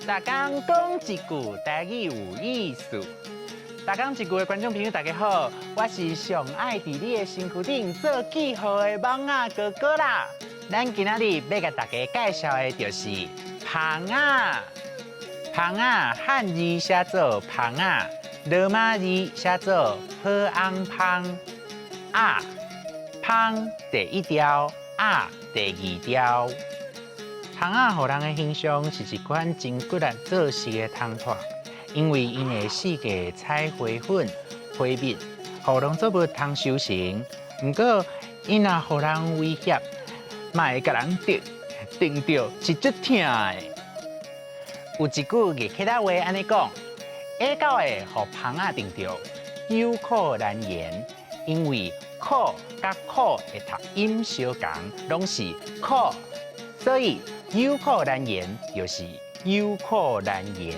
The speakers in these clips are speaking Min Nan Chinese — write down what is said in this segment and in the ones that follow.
逐工講一句台語有意思。逐工一句的觀眾朋友，大家好，我是上愛佇你的身軀頂做記號的蠓仔哥哥啦。咱今仔日欲共大家介紹的就是蜂仔。蜂仔漢字寫做蜂仔，羅馬字寫做普翁蜂。仔，蜂第一調，仔第二調。蜂仔予人的形象是一款真骨力做事的蜂豸，因為𪜶會四界採花粉、花蜜，予農作物通收成。毋過，𪜶若予人威脅，嘛會共人叮，叮著是足疼的。有一句客家話按呢講：矮狗會予蜂仔叮著，有苦難言，因為苦佮苦的讀音相仝，攏是苦，所以有苦難言就是有口難言。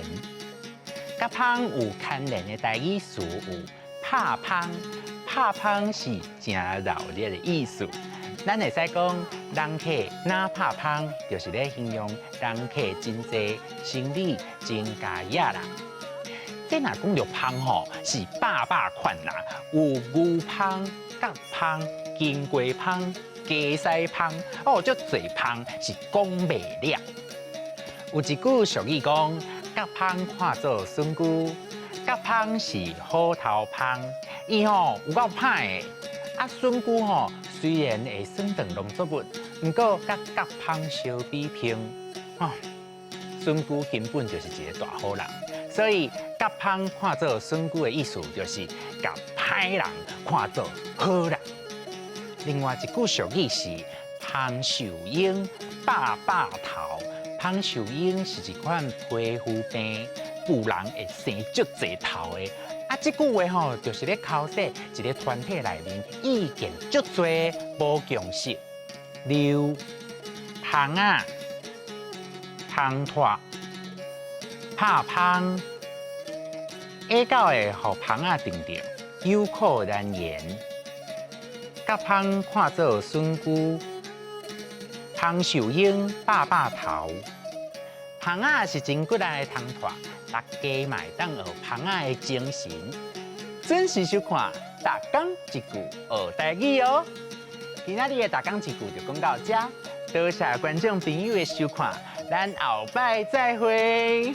佮蜂有牽連的台語詞有拍蜂，拍蜂是誠熱鬧的意思。咱會使講人客若拍蜂，就是咧形容人客真濟，生理真佳野啦。這若講著蜂吼，是百百款啦，有牛蜂、角蜂、金瓜蜂、雞屎蜂，哦，足濟蜂是講袂了。有一句俗語講，角蜂看做筍龜，角蜂是虎頭蜂，伊吼有夠歹的。啊，筍龜吼雖然會損斷農作物，毋過佮角蜂相比拼，吼，筍龜根本就是一个大好人。所以角蜂看做筍龜的意思，就是共歹人看做好人。另外一句俗語是蜂受癭，百百頭。蜂受癭是一款皮膚病，婦人會生足濟頭的。啊，這句話吼，就是咧剾洗一个團體內面意見足濟、無共識。例如，蜂仔、蜂豸、拍蜂、矮狗會予蜂仔叮著，有苦難言。角蜂看做筍龜，蜂受癭百百頭。蜂仔是真骨力的蜂豸，大家嘛會當學蜂仔的精神。準時收看《逐工一句學台語》哦。今仔日的逐工一句就講到這，多謝觀眾朋友的收看，咱後擺再會。